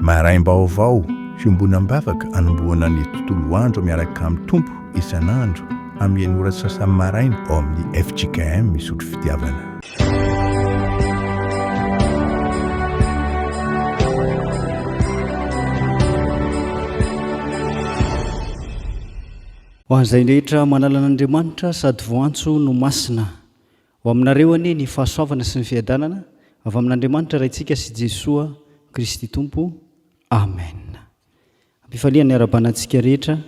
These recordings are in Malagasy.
Maraim-baovao, fiombonam-bavaka anombohana ny tontolo andro miaraka amin'ny Tompo isan'andro amin'ny enina ora sy sasany maraina ao amin'ny fjkm Isotry Fitiavana. Ho an'izay rehetra manala an'Andriamanitra sady voantso no masina. Ho aminareo anie ny fahasoavana sy ny fiadanana avy amin'Andriamanitra Raintsika sy Jesoa Kristy Tompo. Amen. Ampifaliana ny arabana antsika rehetra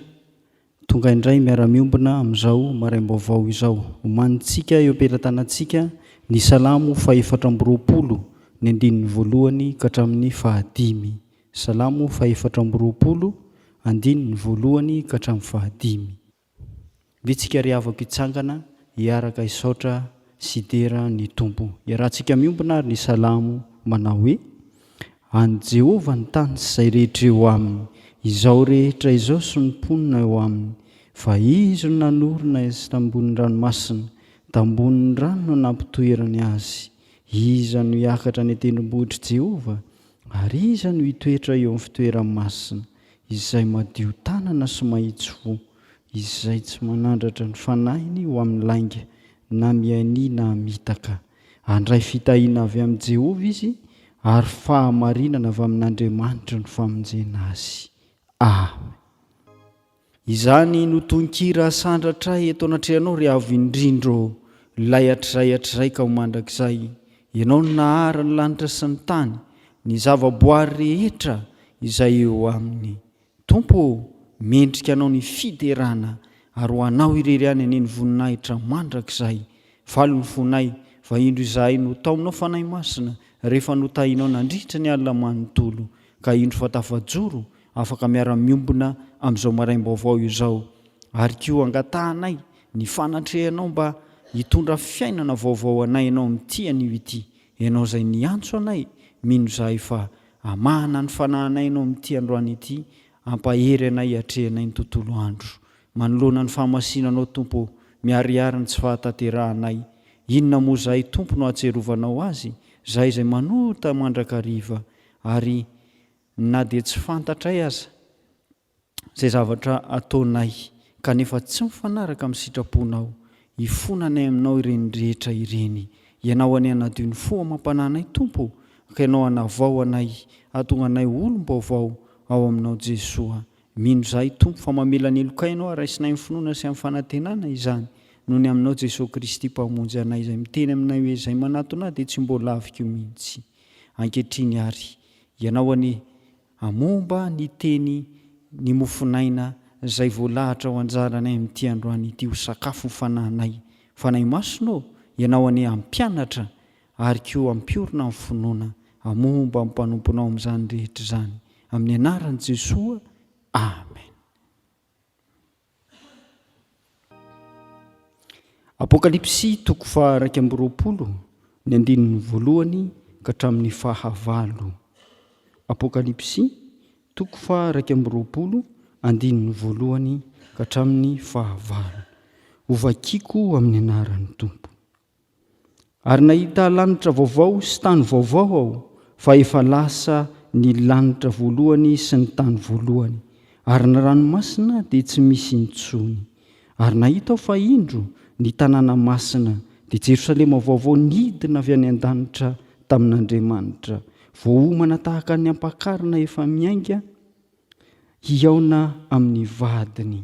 tonga indray miara-miombona amin'izao maraim-baovao izao. Omanintsika eo am-pelatanantsika ny Salamo fahefatra amby 20 ny andininy voalohany ka hatramin'ny fahadimy. Salamo fahefatra amby 20 andininy voalohany ka hatramin'ny fahadimy. Vitsika ry havako hitsangana hiaraka hisaotra sy hidera ny Tompo. Iarahantsika miombona ary ny salamo manao hoe, An'i Jehovah ny tany sy izay rehetra eo aminy, izao rehetra izao sy ny mponina eo aminy, fa Izy no nanorina azy tambonin'ny ranomasina, tambonin'ny rano no nampitoerany azy. Iza no hiakatra any an-tendrombohitr'i Jehovah? Ary iza no hitoetra eo amin'ny fitoerany masina? Izay madio tanana sy mahitsy fo, izay tsy manandratra ny fanahiny ho amin'ny lainga, na miania na hamitaka. Handray fitahiana avy amin'i Jehovah izy, ary fahamarinana avy amin'Andriamanitry ny famonjena azy. Amen. Izany no tononkira asandratray eto anatrehanao ry Avo Indrindra ô, Ilay hatrizay hatrizay ka ho mandrakizay. Ianao no nahary ny lanitra sy ny tany, ny zavaboary rehetra izay eo aminy. Tompo ô, mendrika Anao ny fiderana, ary ho Anao irery ihany anie ny voninahitra mandrakizay. Faly ny fonay, fa indro izahay notaominao Fanahy Masina rehefa notahinao nandritra ny alina manontolo, ka indro fa tafajoro afaka miara-miombona amin'izao maraim-baovao izao, ary koa angatahanay ny fanatrehanao mba hitondra fiainana vaovao anay Ianao amin'ity anio ity, Ianao izay niantso anay, mino izahay fa hamahana ny fanahinay Ianao amin'ity androany ity, hampahery anay hiatrehanay ny tontolo andro. Manoloana ny fahamasinanao Tompo ô, miharihary ny tsy fahatanterahanay, inona moa izahay Tompo no hahatsiarovanao azy, izahay izay manota mandrakariva, ary Na dia tsy fantatray aza izay zavatra ataonay kanefa tsy mifanaraka amin'ny sitraponao, hifonanay aminao ireny rehetra ireny. Ianao anie hanadio ny fo amam-panahinay Tompo ô, ka Ianao hanavao anay, hahatonga anay ho olom-baovao ao aminao Jesoa. Mino izahay Tompo fa mamela ny helokay Ianao ary raisinay amin'ny finoana sy amin'ny fanantenana izany noho ny aminao Jesoa Kristy Mpamonjy anay izay miteny aminay hoe izay manatona ahy dia tsy mbola aviko mihitsy. Ankehitriny àry, ianao anie hamomba ny teny ny mofon'aina izay voalahatra ho anjaranay amin'ity androany ity ho sakafon'ny fanahinay. Fanahy Masina ô, ianao anie hampianatra ary koa hampiorina ny finoana hamomba ny mpanomponao amin'izany rehetra izany. Amin'ny anaran'i Jesoa, Amen. Apokalypsy toko faha-21, ny andininy voalohany ka hatramin'ny fahavalo. Apokalypsy toko faha-21, andininy voalohany ka hatramin'ny fahavalo. Hovakiko amin'ny anaran'ny Tompo. Ary nahita lanitra vaovao sy tany vaovao aho, fa efa lasa ny lanitra voalohany sy ny tany voalohany, ary ny ranomasina dia tsy misy intsony. Ary nahita aho fa indro, ny tanàna masina, dia Jerosalema vaovao nidina avy any an-danitra tamin'Andriamanitra, voaomana tahaka ny ampakarina efa miainga, hihaona amin'ny vadiny.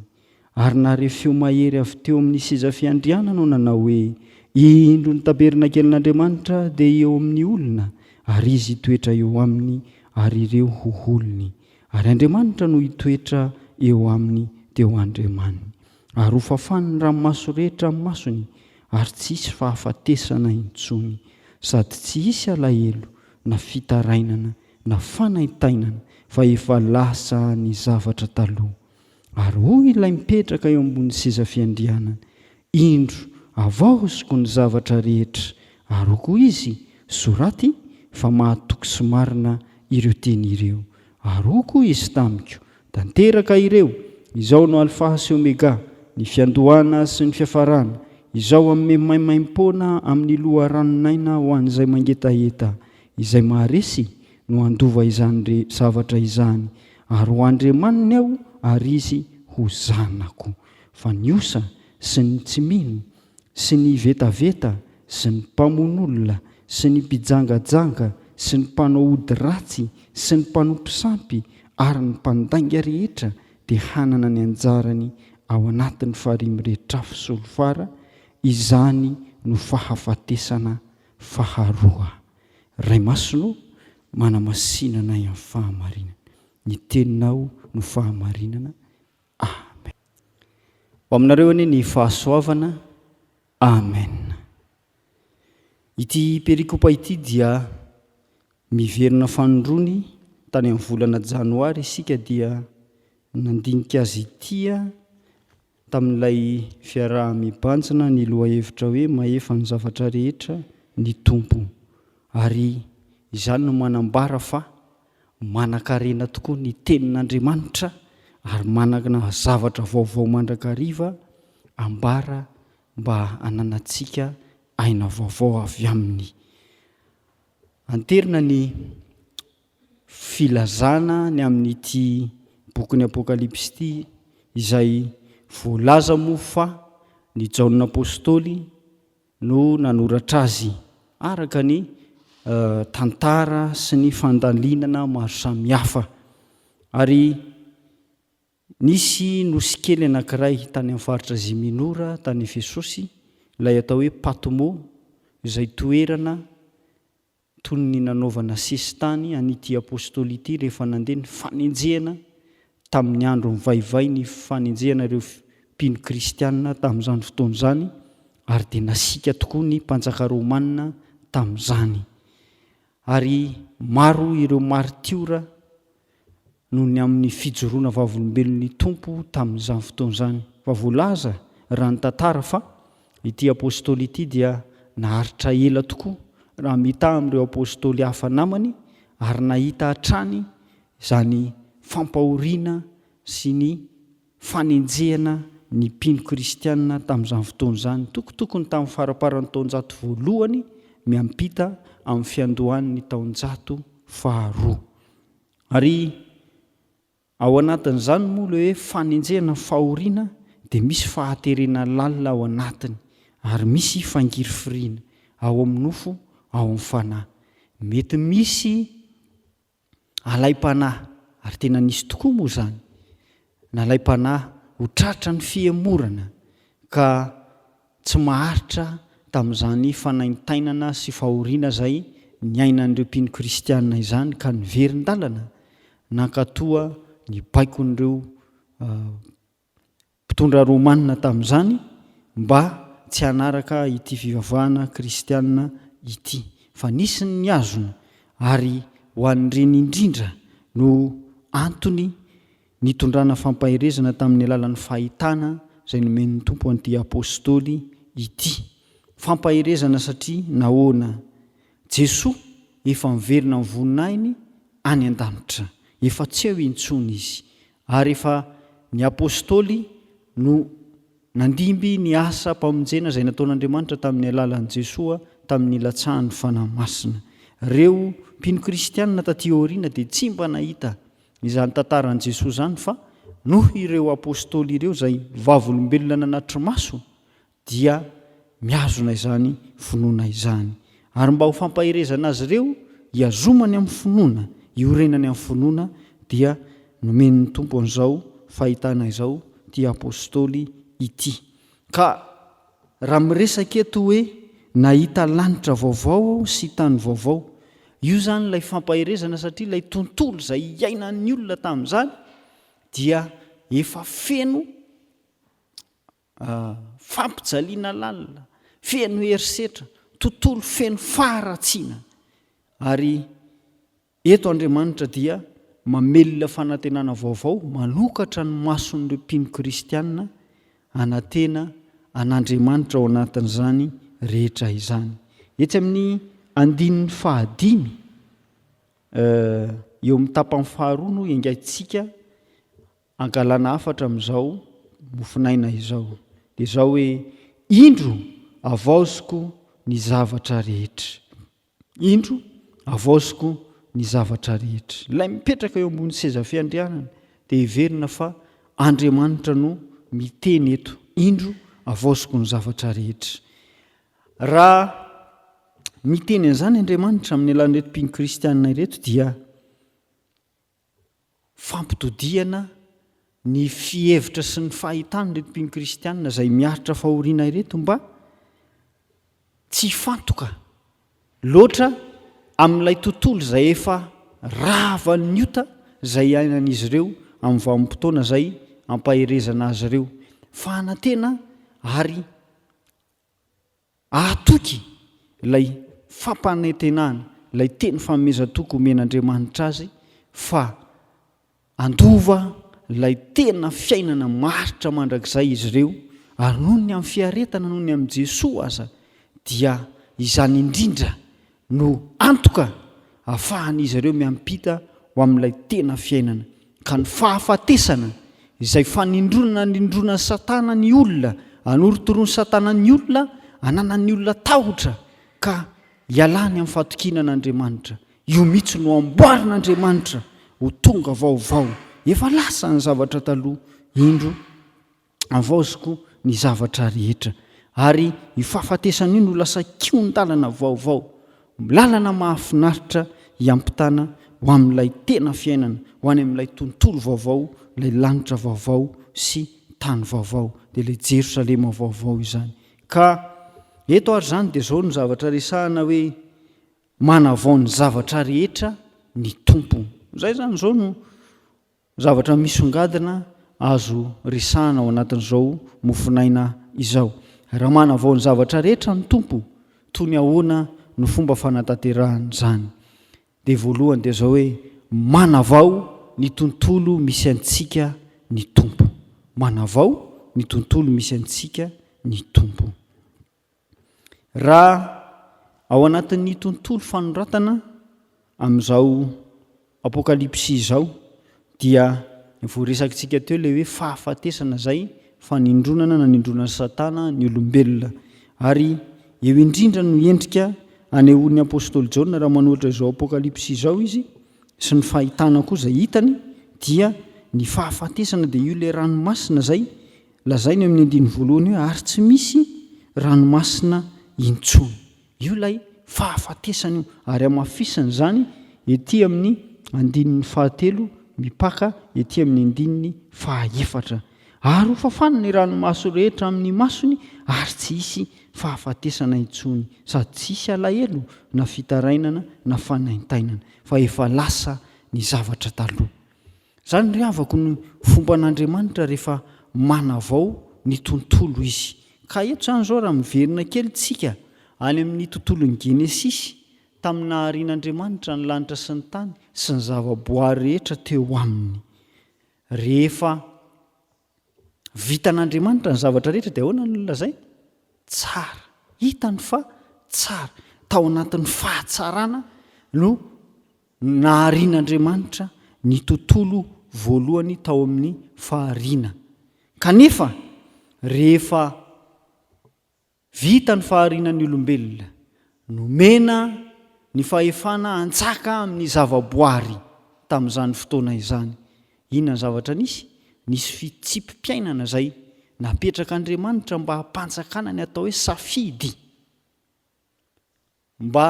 Ary nahare feo mahery avy teo amin'ny seza fiandrianana aho nanao hoe, Indro ny tabernakelin'Andriamanitra dia eo amin'ny olona, ary Izy hitoetra eo aminy, ary ireo ho olony. Ary Andriamanitra no hitoetra eo aminy, dia ho Andriamaniny. Ary hofafany ny ranomaso rehetra amin'ny masony, ary tsy hisy fahafatesana intsony, sady tsy hisy alahelo na fitarainana na fanaintainana fa efa lasa ny zavatra taloha. Ary hoy ilay mipetraka eo ambony seza fiandrianana, Indro, havaoziko ny zavatra rehetra. Ary hoy koa izy, Soraty, fa mahatoky sy marina ireo teny ireo. Ary hoy koa izy tamiko, Tanteraka ireo, Izao no Alfa sy Omega, ny fiandohana sy ny fiafarana, Izao hanome maimaimpoana amin'ny loharanon'aina ho an'izay mangetaheta. Izay maharesy. no handova izany re zavatra izany, ary ho Andriamaniny aho ary izy ho zanako. Fa ny osa sy ny tsy mino sy ny vetaveta sy ny mpamono olona sy ny mpijangajanga sy ny mpanao ody ratsy sy ny mpanompo sampy ary ny mpandainga rehetra dia hanana ny anjarany ao anatin'ny farihy mirehitr'afo solifara, izany no fahafatesana faharoa. Ray Masina ô, manamasina anay amin'ny fahamarinana. Ny Teninao no fahamarinana. Amen. Ho aminareo anie ny fahasoavana. Amen. Ity perikopa ity dia miverina fanindroany tany amin'ny volana janoary isika dia nandinika azy ity tamin'ilay fiaraha-mibanjina ny lohahevitra hoe mahefa ny zavatra rehetra ny Tompo ary izany no manambara fa Manankarena tokoa ny Tenin'Andriamanitra ary manana zavatra vaovao mandrakariva ambara mba hananantsika aina vaovao avy aminy. Anterina ny filazana ny amin'ity bokin'ny Apokalypsy ity izay voalaza moa fa ny Jaona Apostoly no nanoratra azy, araka ny tantara sy ny fandalinana maro samihafa. Ary nisy nosy kely anankiray tany amin'ny faritra Azia Minora, tany Efesosy, ilay atao hoe Patmo, izay toerana toy ny nanaovana sesitany an'ity apostoly ity rehefa nandeha ny fanenjehana tamin'ny andro mivaivay ny fanenjehana ireo mpino kristiana tamin'izany fotoana izany ary dia nasiaka tokoa ny mpanjaka romana tamin'izany ary maro ireo maritiora noho ny amin'ny fijoroana vavolombelon'ny Tompo tamin'izany fotoana izany. Fa voalaza, raha ny tantara, fa ity Apostoly ity dia naharitra ela tokoa raha mitaha amin'ireo Apostoly hafa namany ary nahita hatrany izany fampahoriana sy ny fanenjehana ny mpino kristiana tamin'izany fotoana izany, tokotokony tamin'ny faramparan'ny taonjato voalohany miampita amin'ny fiandohan'ny taonjato faharoa. Ary ao anatin'izany moa ilay hoe fanenjehana fahoriana dia misy fahaterena lalina ao anatiny ary misy fangirifiriana ao amin'ny nofo, ao amin'ny fanahy. Mety misy alaim-panahy, ary tena nisy tokoa moa izany, nalaim-panahy ho tratra ny fihemorana ka tsy maharitra tamin'izany fanaintainana sy fahoriana izay niainan'ireo mpino kristiana izany ka niverin-dalana nankatoa ny baikon'ireo mpitondra romanina tamin'izany mba tsy hanaraka ity fivavahana kristiana ity fa nisy ny nihazona ary ho an'ireny indrindra no antony nitondrana fampaherezana tamin'ny alalan'ny fahitana izay nomen'ny Tompo an'ity Apostoly ity. Fampaherezana satria nahoana? Jesoa efa miverina amin'ny voninahiny any an-danitra. Efa tsy eo intsony Izy. Ary efa ny Apostoly no nandimby ny asam-pamonjena izay nataon'Andriamanitra tamin'ny alalan'i Jesoa tamin'ny nilatsahan'ny Fanahy Masina. Ireo mpino kristianina taty aoriana dia tsy mba nahita izany tantaran'i Jesoa izany fa noho ireo Apostoly ireo izay vavolombelona nanatri-maso dia mihazona izany finoana izany. Ary mba ho fampaherezana azy ireo hihazomany amin'ny finoana, hiorenany amin'ny finoana dia nomen'ny Tompo an'izao fahitana izao ity Apostoly ity. Ka raha miresaka eto hoe nahita lanitra vaovao aho sy tany vaovao, io izany ilay fampaherezana satria ilay tontolo izay iainan'ny olona tamin'izany dia efa feno fampijaliana lalina, feno herisetra, tontolo feno faharatsiana. Ary Eto Andriamanitra dia mamelona fanantenana vaovao, manokatra ny mason'ireo mpino kristiana hanantena an'Andriamanitra ao anatin'izany rehetra izany. Etsy amin'ny andininy fahadimy, eo amin'ny tapany faharoa no engaintsika angalana hafatra amin'izao mofonaina izao. Dia izao hoe, Indro havaoziko ny zavatra rehetra. Indro, havaoziko ny zavatra rehetra. Ilay mipetraka eo ambony seza fiandrianana dia heverina fa Andriamanitra no miteny eto, Indro havaoziko ny zavatra rehetra. Raha miteny an'izany Andriamanitra amin'ny alalan'ireto mpino kristianina ireto dia fampitodihana ny fihevitra sy ny fahitan'ireto mpino kristianina izay miaritra fahoriana ireto mba tsy hifantoka loatra amin'ilay tontolo izay efa ravan'ny ota izay iainan'izy ireo amin'ny vanim-potoana izay ampaherezana azy ireo fa hanantena ary hahatoky ilay fampanantenana, ilay teny fanomezan-toky omen'Andriamanitra azy fa Handova ilay tena fiainana maharitra mandrakizay izy ireo, ary noho ny amin'ny fiaretana noho ny amin'i Jesoa aza, dia izany indrindra no antoka ahafahan'izy ireo miampita ho amin'ilay tena fiainana. Ka ny fahafatesana, izay fanindronana anindronan'i Satana ny olona, anorotoroan'i Satana ny olona, ananan'ny olona tahotra, ka ialany amin'ny fatokiana an'Andriamanitra, Io mihitsy no amboarin'Andriamanitra ho tonga vaovao. Efa lasa ny zavatra taloha, indro havaoziko ny zavatra rehetra. Ary io fahafatesana io no lasa kihon-dalana vaovao, lalana mahafinaritra hiampitana ho amin'ilay tena fiainana, ho any amin'ilay tontolo vaovao, ilay lanitra vaovao sy tany vaovao, dia ilay Jerosalema vaovao izany. Ka eto ary izany dia izao no zavatra resahana hoe, Manavao ny zavatra rehetra ny Tompo. Izay izany izao no zavatra misongadina azo resahana ao anatin'izao mofonaina izao. Raha manavao ny zavatra rehetra ny Tompo, toy ny ahoana no fomba fanatanterahany izany? Dia voalohany dia izao hoe manavao ny tontolo misy antsika ny Tompo. Manavao ny tontolo misy antsika ny Tompo. Raha ao anatin'ny tontolo fanoratana amin'izao Apokalypsy izao dia voaresakitsika teo ilay hoe fahafatesana izay fanindronana nanindronan'i Satana ny olombelona. Ary eo indrindra no endrika anehoan'ny apostoly Jaona raha manoratra izao Apokalypsy izao izy sy ny fahitana koa izay hitany dia ny fahafatesana dia io ilay ranomasina izay Lazainy eo amin'ny andininy voalohany hoe ary tsy misy ranomasina intsony. Io ilay fahafatesana io ary hamafisina izany ety amin'ny andininy fahatelo mipaka ety amin'ny andininy fahaefatra. Ary hofafany ny ranomaso rehetra amin'ny masony ary tsy hisy fahafatesana intsony sady tsy hisy alahelo na fitarainana na fanaintainana fa efa lasa ny zavatra taloha. Izany ry havako no fomban'Andriamanitra rehefa manavao ny tontolo Izy. Ka eto izany izao raha miverina kely tsika any amin'ny tontolon'ny Genesisy, tamin'ny naharian'Andriamanitra ny lanitra sy ny tany sy ny zava-boary rehetra teo aminy. Rehefa vitan'Andriamanitra ny zavatra rehetra dia ahoana no nolazainy? Tsara. Hitany fa tsara. Tao anatin'ny fahatsarana no Naharian'Andriamanitra ny tontolo voalohany tao amin'ny fahariana. Kanefa, rehefa vita ny fahariana ny olombelona, nomena ny fahefana hanjaka amin'ny zavaboary tamin'izany fotoana izany. Inona ny zavatra nisy? Nisy fitsipi-piainana izay napetrak'Andriamanitra mba hampanjakana ny atao hoe safidy. Mba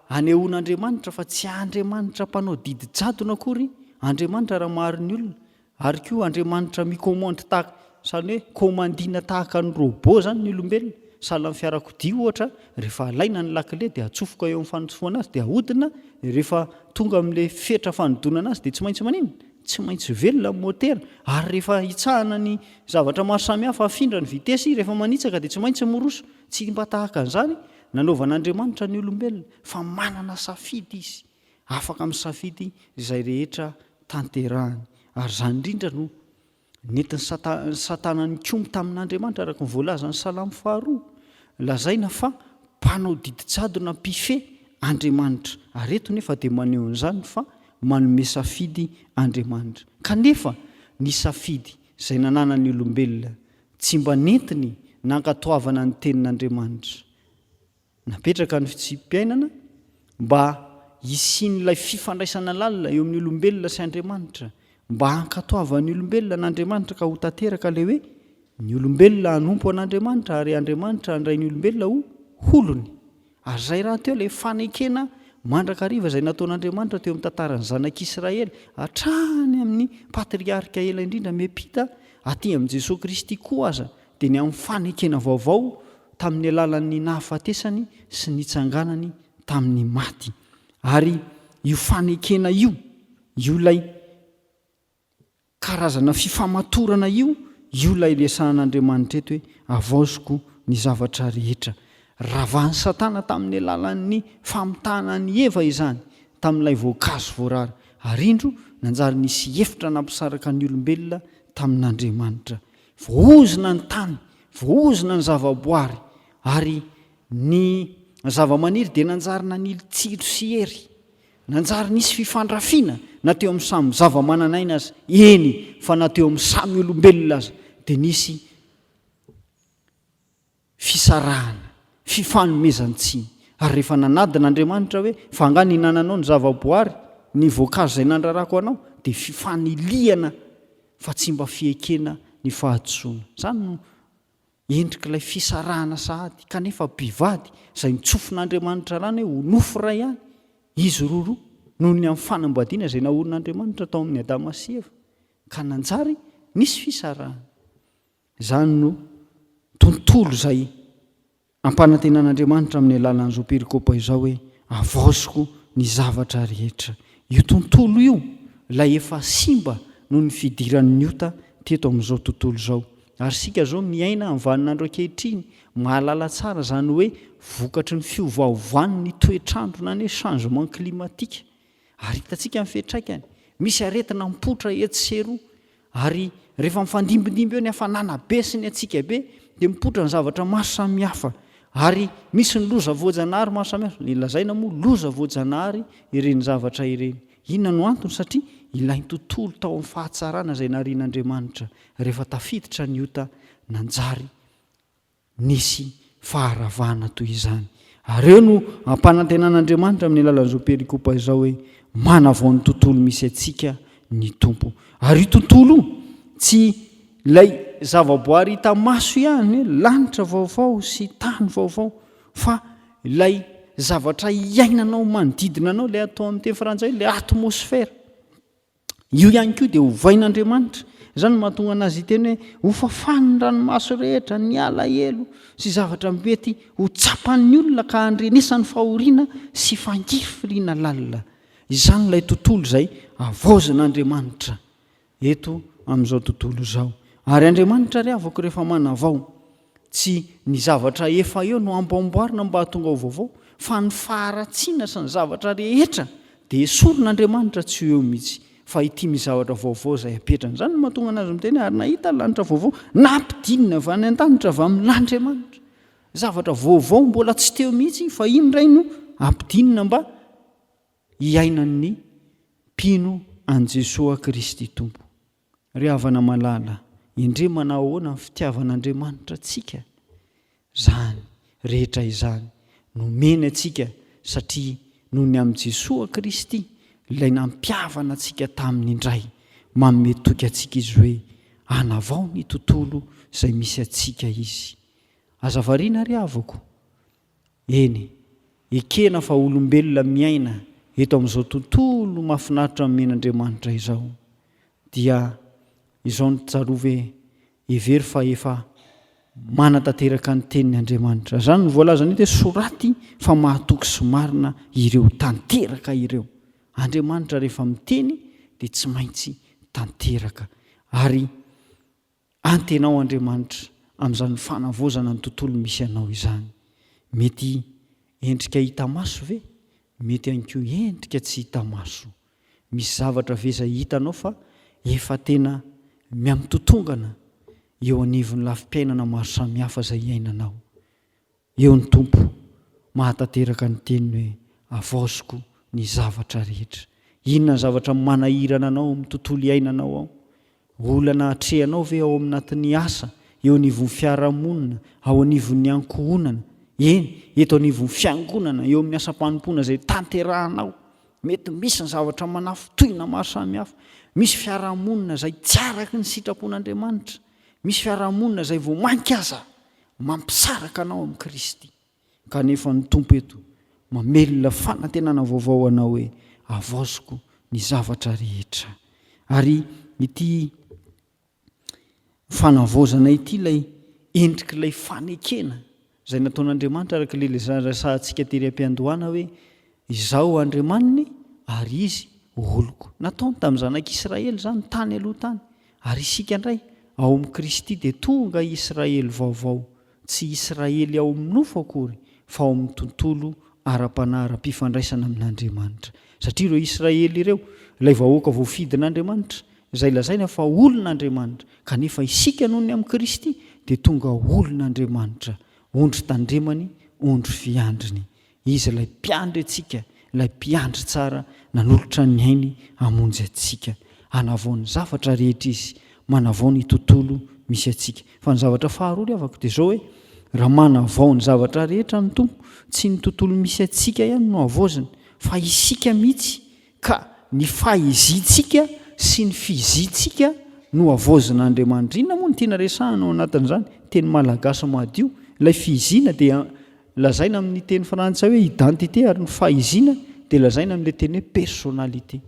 hanehoan'Andriamanitra fa tsy Andriamanitra mpanao didy jadona akory Andriamanitra raha maro ny olona, ary koa Andriamanitra mi-commande tahaka, izany hoe commandina tahaka ny robot izany ny olombelona, sahala amin'ny fiarakodia ohatra, rehefa alaina ny lakile dia atsofoka eo amin'ny fanotsofohana azy dia ahodina, rehefa tonga amin'ilay fetra fanodonana azy dia tsy maintsy maninona? Tsy maintsy velona ny motera, ary rehefa hitsahana ny zavatra maro samihafa afindra ny vitesy, rehefa manitsaka dia tsy maintsy miroso, tsy mba tahaka an'izany Nanaovan'Andriamanitra ny olombelona fa manana safidy izy, afaka misafidy izay rehetra tanterahany. Ary izany indrindra no nentin'i Satana nikomy tamin'Andriamanitra araka ny voalazan'ny Salamo faharoa. Lazaina fa mpanao didy jadona mpifehy Andriamanitra. Ary eto nefa dia maneho an'izany fa manome safidy Andriamanitra. Kanefa ny safidy izay nananan'ny olombelona Tsy mba nentiny nankatoavana ny tenin'Andriamanitra. Napetraka ny fitsipi-piainana mba hisian'ilay fifandraisana lalina eo amin'ny olombelona sy Andriamanitra, mba hankatoavan'ny olombelona an'Andriamanitra ka ho tanteraka ilay hoe ny olombelona hanompo an'Andriamanitra ary Andriamanitra handray ny olombelona ho olony. Ary izay rahateo ilay fanekena mandrakariva izay nataon'Andriamanitra teo amin'ny tantaran'ny zanak'Israely hatrany amin'ny patriarika ela indrindra miampita aty amin'i Jesoa Kristy koa aza dia ny amin'ny fanekena vaovao tamin'ny alalan'ny nahafatesany sy nitsanganany tamin'ny maty. Ary io fanekena io, io ilay karazana fifamatorana io, io ilay resahan'Andriamanitra eto hoe havaoziko ny zavatra rehetra. Ravahan'i Satana tamin'ny alalan'ny famitahana an'i Eva izany, tamin'ilay voankazo voarara. Ary indro, nanjary nisy efitra nampisaraka ny olombelona tamin'Andriamanitra. Voaozona ny tany, voaozona ny zavaboary, ary ny zavamaniry dia nanjary nanily tsilo sy hery. Nanjary nisy fifandrafiana na teo amin'ny samy zavamananaina aza, eny fa na teo amin'ny samy olombelona aza dia nisy fisarahana, fifanomezan-tsiny. Ary rehefa nanadina Andriamanitra hoe, fa angaha nihinananao ny zavaboary, ny voankazo izay nandrarako anao, dia fifanilihana fa tsy mba fiekena ny fahadisoana. Izany no Endrik'ilay fisarahana sahady, kanefa mpivady izay notsofin'Andriamanitra rano hoe ho nofo iray ihany izy roroa, noho ny amin'ny fanambadiana izay naorin'Andriamanitra tao amin'i Adama sy Eva, ka nanjary nisy fisarahana. Izany no tontolo izay Ampanantenan'Andriamanitra amin'ny alalan'izao perikopa izao hoe, Havaoziko ny zavatra rehetra. Io tontolo io, ilay efa simba noho ny fidiran'ny ota teto amin'izao tontolo izao. Ary isika izao miaina amin'ny vaninandro ankehitriny, mahalala tsara izany hoe vokatry ny fiovaovan'ny toetr'andro na ny hoe changement climatique. Ary hitantsika ny fiantraikany. Misy aretina mipoitra etsy sy eroa. Ary rehefa mifandimbindimby eo ny hafanana be sy ny hatsiaka be dia mipoitra ny zavatra maro samihafa. Ary misy ny loza voajanahary maro samihafa. Ny lazaina moa loza voajanahary ireny zavatra ireny. Inona no antony? Satria ilay tontolo tao amin'ny fahatsarana izay narian'Andriamanitra rehefa tafiditra ny ota nanjary nisy faharavana toy izany. Ary eo no ampanantenan'Andriamanitra amin'ny alalan'izao perikopa izao hoe manavao ny tontolo misy antsika ny Tompo. Ary io tontolo io tsy ilay zavaboary hita maso ihany hoe lanitra vaovao sy tany vaovao fa ilay zavatra iainanao manodidina anao, ilay atao amin'ny teny frantsay hoe ilay atmosphère. Io ihany koa dia hovain'Andriamanitra. Izany no mahatonga an'azy hiteny hoe hofafany ny ranomaso rehetra, ny alahelo sy zavatra mety ho tsapan'ny olona ka handrenesany fahoriana sy fangirifiriana lalina. Izany ilay tontolo izay havaozin'Andriamanitra eto amin'izao tontolo izao. Ary Andriamanitra ry havako rehefa manavao Tsy ny zavatra efa eo no amboamboarina mba hahatonga ho vaovao, fa ny faharatsiana sy ny zavatra rehetra dia esorin'Andriamanitra tsy ho eo mihitsy, fa ity misy zavatra vaovao izay apetrany. Izany no mahatonga an'azy miteny hoe, ary nahita lanitra vaovao, nampidinina avy any an-danitra avy amin'Andriamanitra. Zavatra vaovao mbola tsy teo mihitsy, fa iny indray no ampidinina mba hiainan'ny mpino an'i Jesoa Kristy Tompo. Ry havana malala, endrey manao ahoana ny fitiavan'Andriamanitra antsika! Izany rehetra izany nomeny antsika satria noho ny amin'i Jesoa Kristy, ilay nampihavana antsika taminy indray, manome toky antsika Izy hoe hanavao ny tontolo izay misy antsika Izy. Aza variana ry havako! Eny, ekena fa olombelona miaina eto amin'izao tontolo mahafinaritra nomen'Andriamanitra izao, dia izao no tsarovy hoe, hevero fa efa manatanteraka ny teniny Andriamanitra. Izany no voalazany eto hoe soraty fa mahatoky sy marina ireo tanteraka ireo. Andriamanitra rehefa miteny dia tsy maintsy tanteraka. Ary Antenao Andriamanitra amin'izany fanavaozana ny tontolo misy anao izany. Mety endrika hita maso ve? Mety ihany koa endrika tsy hita maso. Misy zavatra ve izay hitanao fa efa tena mihamitotongana eo anivon'ny lafim-piainana maro samihafa izay iainanao? Eo ny Tompo mahatanteraka ny teniny hoe, Havaoziko ny zavatra rehetra. Inona ny zavatra manahirana anao amin'ny tontolo iainanao ao? Olana atrehanao ve ao aminatin'ny asa, eo anivon'ny fiarahamonina, ao anivon'ny ankohonana, eny, eto anivon'ny fiangonana, eo amin'ny asam-panompoana izay tanterahanao? Mety misy ny zavatra manafintohina maro samihafa. Misy fiarahamonina izay tsy araky ny sitrapon'Andriamanitra. Misy fiarahamonina izay vao mainka aza mampisaraka anao amin'i Kristy. Kanefa ny Tompo eto mamelona fanantenana vaovao ho anao hoe, Havaoziko ny zavatra rehetra. Ary ity fanavaozana ity ilay endrik'ilay fanekena izay nataon'Andriamanitra araka ilay resahantsika tery am-piandohana hoe izaho Andriamaniny ary izy oloko. Nataony tamin'ny zanak'Israely izany tany aloha tany ary isika indray ao amin'i Kristy dia tonga Israely vaovao Tsy Israely ao amin'ny nofo akory, fa ao amin'ny tontolo ara-panahy ara-pifandraisana amin'Andriamanitra. Satria ireo Israely ireo, ilay vahoaka voafidin'Andriamanitra, izay lazaina fa olon'Andriamanitra, kanefa isika noho ny amin'i Kristy dia tonga olon'Andriamanitra, ondry tandremany, ondry fiandriny. Izy ilay Mpiandry antsika, ilay Mpiandry tsara nanolotra ny ainy hamonjy antsika. Hanavao ny zavatra rehetra Izy, manavao ny tontolo misy antsika. Fa ny zavatra faharoa ry havako dia izao hoe, raha manavao ny zavatra rehetra ny Tompo, tsy ny tontolo misy antsika ihany no havaoziny, fa isika mihitsy Ka ny fahiziantsika sy ny fizintsika no havaozin'Andriamanitra. Inona moa no tiana resahina ao anatin'izany? Teny malagasy madio. Ilay fiziana dia lazaina amin'ny teny frantsay hoe identité ary ny fahiziana dia lazaina amin'ilay teny hoe personnalité.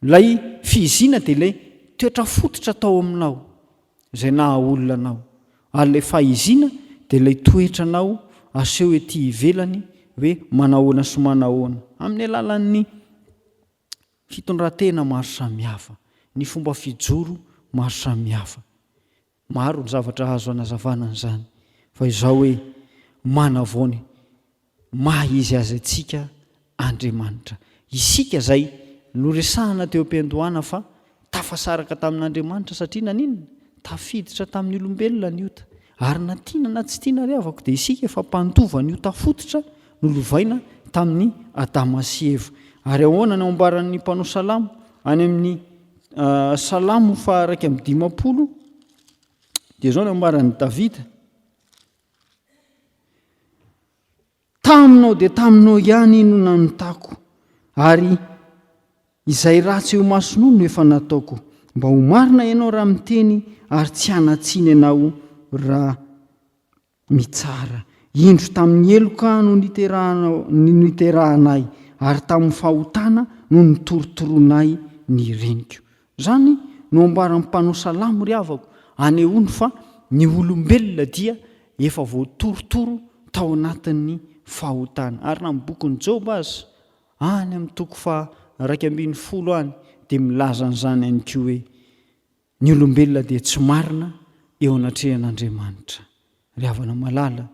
Ilay fiziana dia ilay toetra fototra tao aminao. Izay naha olona anao. Ary ilay fahiziana dia ilay toetranao aseho ety ivelany hoe manahoana sy manahoana. Amin'ny alalan'ny fitondran-tena maro samihafa, ny fomba fijoro maro samihafa. Maro ny zavatra azo anazavana an'izany. Fa izao hoe manavao ny maha izy azy antsika Andriamanitra. Isika izay noresahana teo am-piandohana fa tafasaraka tamin'Andriamanitra satria naninona? Tafiditra tamin'ny olombelona ny ota. Ary na tiana na tsy tiana ry havako dia isika efa mpandova ny ota fototra nolovaina tamin'i Adama sy Eva. Ary ahoana no ambaran'ny mpanao salamo any amin'ny Salamo faha 51? Dia izao no ambaran'i Davida. Taminao dia taminao ihany no nanotako, ary izay ratsy eo imasonao no efa nataoko. Mba ho marina ianao raha miteny, ary tsy hanan-tsiny ianao raha mitsara. Indro tamin'ny heloka no niterahana ahy, ary tamin'ny fahotana no nitorotoroana ahy ny reniko. Izany no ambaran'ny mpanao salamo ry havako, anehoany fa ny olombelona dia efa voatorotoro tao anatin'ny fahotana. Ary na amin'ny bokin'i Joba aza, any amin'ny toko faha 11 any, dia milaza an'izany ihany koa hoe, Ny olombelona dia tsy marina eo anatrehan'Andriamanitra. Ry havana malala,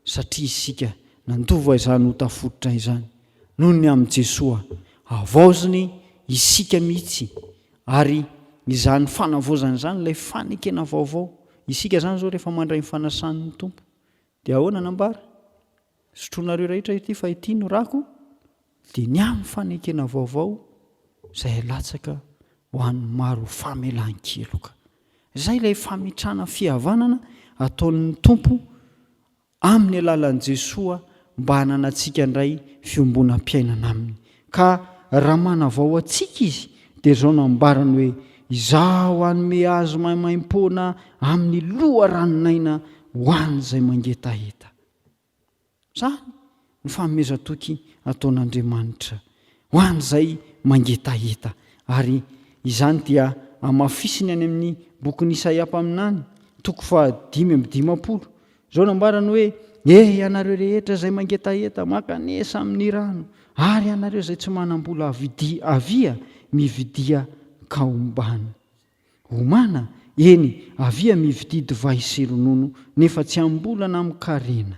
satria isika nandova izany ota fototra izany, noho ny amin'i Jesoa, havaoziny isika mihitsy, ary izany fanavaozana izany ilay fanekena vaovao. Isika izany izao rehefa mandray ny fanasan'ny Tompo, dia ahoana nambara? Sotroinareo rehetra ity fa ity no rako, dia ny amin'ny fanekena vaovao izay alatsaka ho an'ny maro ho famelan-keloka. Izay ilay fametrahana fihavanana ataon'ny Tompo amin'ny alalan'i Jesoa mba hananantsika indray fiombonam-piainana Aminy. Ka raha manavao antsika Izy dia izao no ambarany hoe, Izaho hanome azy maimaimpoana amin'ny loharanon'aina ho an'izay mangetaheta. Izany no fanomezan-toky ataon'Andriamanitra ho an'izay mangetaheta, ary izany dia hamafisiny any amin'ny bokin'i Isaia mpaminany, toko faha-55. Izao no ambarany hoe, E, ianareo rehetra izay mangetaheta, mankanesa amin'ny rano, ary ianareo izay tsy manam-bola, avia, mividia kaombana. Homana, eny, avia mividia divay sy ronono, nefa tsy amim-bola na amin-karena.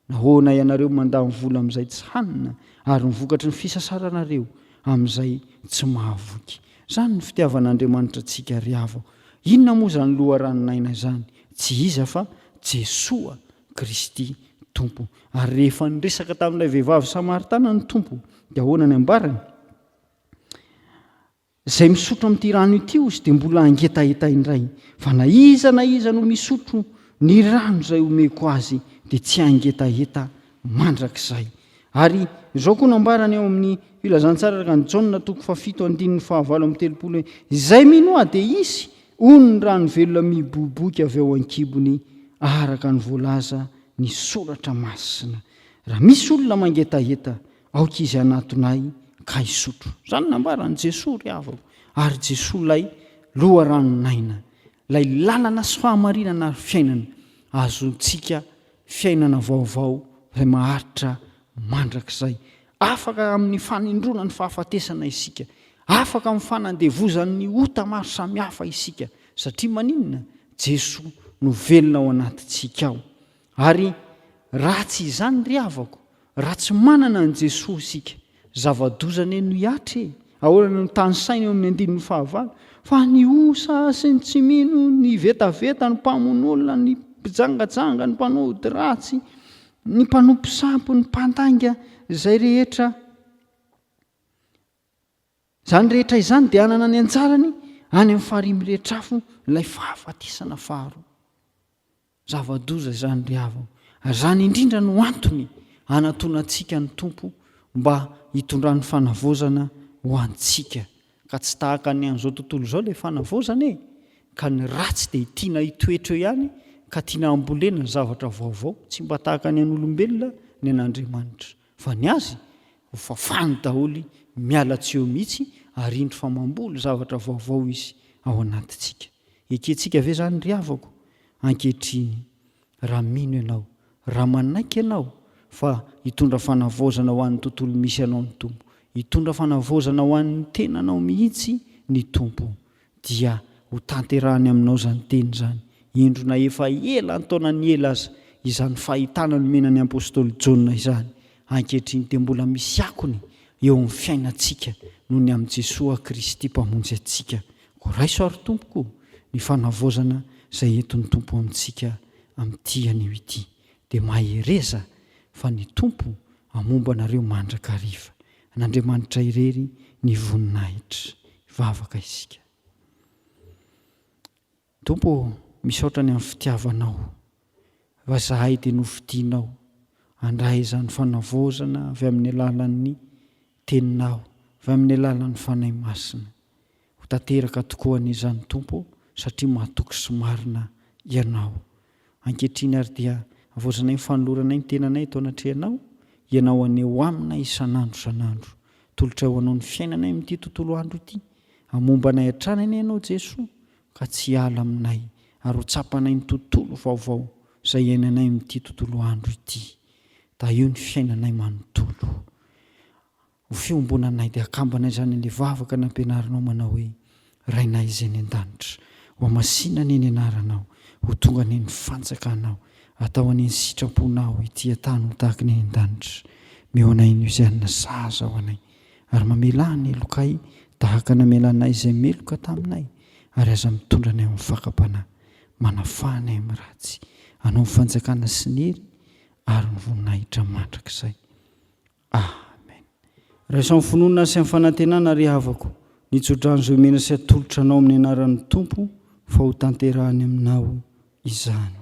Nahoana ianareo mandany vola amin'izay tsy hanina, ary ny vokatry ny fisasaranareo amin'izay tsy mahavoky? Izany no fitiavan'Andriamanitra antsika ry havako. Inona moa izany loharanon'aina izany? Tsy iza fa Jesoa Kristy Tompo. Ary rehefa niresaka tamin'ilay vehivavy Samaritana ny Tompo, dia ahoana ny ambarany? Izay misotro amin'ity rano ity ozy dia mbola hangetaheta indray, fa na iza na iza no misotro ny rano izay omeko azy dia tsy hangetaheta mandrakizay. Ary izao koa no ambarany ao amin'ny Filazantsara araka an'i Jaona toko fahafito andininy fahavalo amby 30 hoe, Izay mino Ahy dia hisy ony ny rano velona miboiboika avy ao an-kibony araka ny voalaza ny Soratra Masina. Raha misy olona mangetaheta, aoka izy hanatona Ahy ka hisotro. Izany nambaran'i Jesoa ry havako. Ary Jesoa ilay loharanon'aina, ilay lalana sy fahamarinana ary fiainana, azontsika fiainana vaovao izay maharitra mandrakizay. Afaka amin'ny fanindrona ny fahafatesana isika. Afaka amin'ny fanandevozan'ny ota maro samihafa isika. Satria maninona? Jesoa no velona ao anatintsika ao. Ary raha tsy izany ry havako, raha tsy manana an'i Jesoa isika, zava-doza anie no hihatra e! Ahoana no tanisaina eo amin'ny andininy fahavalo? Fa ny osa sy ny tsy mino, ny vetaveta, ny mpamono olona, ny mpijangajanga, ny mpanao ody ratsy, ny mpanompo sampy, ny mpandainga, izay rehetra Izany rehetra izany dia hanana ny anjarany any amin'ny farihy mirehitr'afo ilay fahafatesana faharoa. Zava-doza izany ry havana. Ary izany indrindra no antony anatonantsika ny Tompo mba hitondrany fanavaozana ho antsika. Ka tsy tahaka ny an'izao tontolo izao ilay fanavaozana e! Ka ny ratsy dia tiana hitoetra eo ihany ka tiana hambolena ny zavatra vaovao. Tsy mba tahaka ny an'olombelona ny an'Andriamanitra. Fa ny azy, ho fafany daholo, miala tsy eo mihitsy ary indro fa mamboly zavatra vaovao izy ao anatintsika. Ekentsika ve izany ry havako? Ankehitriny, raha mino ianao, raha manaiky ianao fa hitondra fanavaozana ho an'ny tontolo misy anao ny Tompo, hitondra fanavaozana ho an'ny tenanao mihitsy ny Tompo, dia ho tanterahany aminao izany teny izany. Indro na efa ela an-taonany ela aza izany fahitana nomena ny apostoly Jaona izany, ankehitriny dia mbola misy akony eo amin'ny fiainantsika noho ny amin'i Jesoa Kristy Mpamonjy antsika. Koa raiso àry tompoko ny fanavaozana izay entin'ny Tompo amintsika amin'ity anio ity. Dia mahereza fa ny Tompo hamomba anareo mandrakariva. An'Andriamanitra irery ny voninahitra. Hivavaka isika. Tompo ô, misaotra ny amin'ny fitiavanao, fa izahay dia nofidinao handray izany fanavaozana avy amin'ny alalan'ny Teninao, avy amin'ny alalan'ny Fanahy Masina. Ho tanteraka tokoa anie izany Tompo ô, satria mahatoky sy marina Ianao. Ankehitriny ary dia havaozanay ny fanoloranay ny tenanay eto anatrehanao, Ianao anie ho aminay isan'andro isan'andro. Tolotray ho Anao ny fiainanay amin'ity tontolo andro ity. Hamomba anay hatrany anie Ianao Jesoa, ka tsy hiala aminay, ary ho tsapanay ny tontolo vaovao izay iainanay amin'ity tontolo andro ity. Tahio ny fiainanay manontolo. Ho fiombonanay dia akambanay izany ilay vavaka nampianarinao manao hoe, Rainay izay any an-danitra, ho hamasina anie ny anaranao, ho tonga anie ny fanjakanao, atao anie ny sitraponao ety an-tany ho tahaka ny any an-danitra. Meo anay anio izay hanina sahaza ho anay, ary mamelà ny helokay tahaka namelanay izay meloka taminay, ary aza mitondra anay amin'ny fakam-panahy, manafaha anay amin'ny ratsy. Anao ny fanjakana sy ny hery ary ny voninahitra mandrakizay. Amen. Raiso amin'ny finoana sy amin'ny fanantenana ry havako ny tsodrano izay omena sy atolotra anao amin'ny anaran'ny Tompo fa ho tanterahany aminao izany.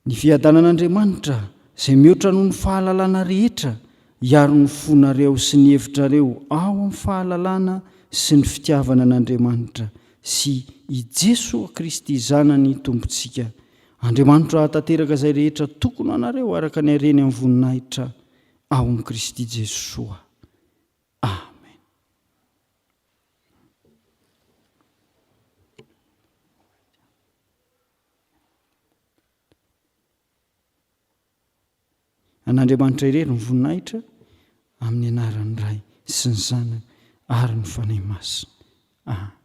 Ny fiadanan'Andriamanitra izay mihoatra noho ny fahalalana rehetra hiaro ny fonareo sy ny hevitrareo ao amin'ny fahalalana sy ny fitiavana an'Andriamanitra sy i Jesoa Kristy Zanany Tompontsika. Andriamanitra hahatanteraka izay rehetra tokony ho anareo araka ny hareny amin'ny voninahitra ao amin'i Kristy Jesoa. Amen. An'Andriamanitra irery ny voninahitra amin'ny anaran'ny Ray sy ny Zanaka ary ny Fanahy Masina. Amen.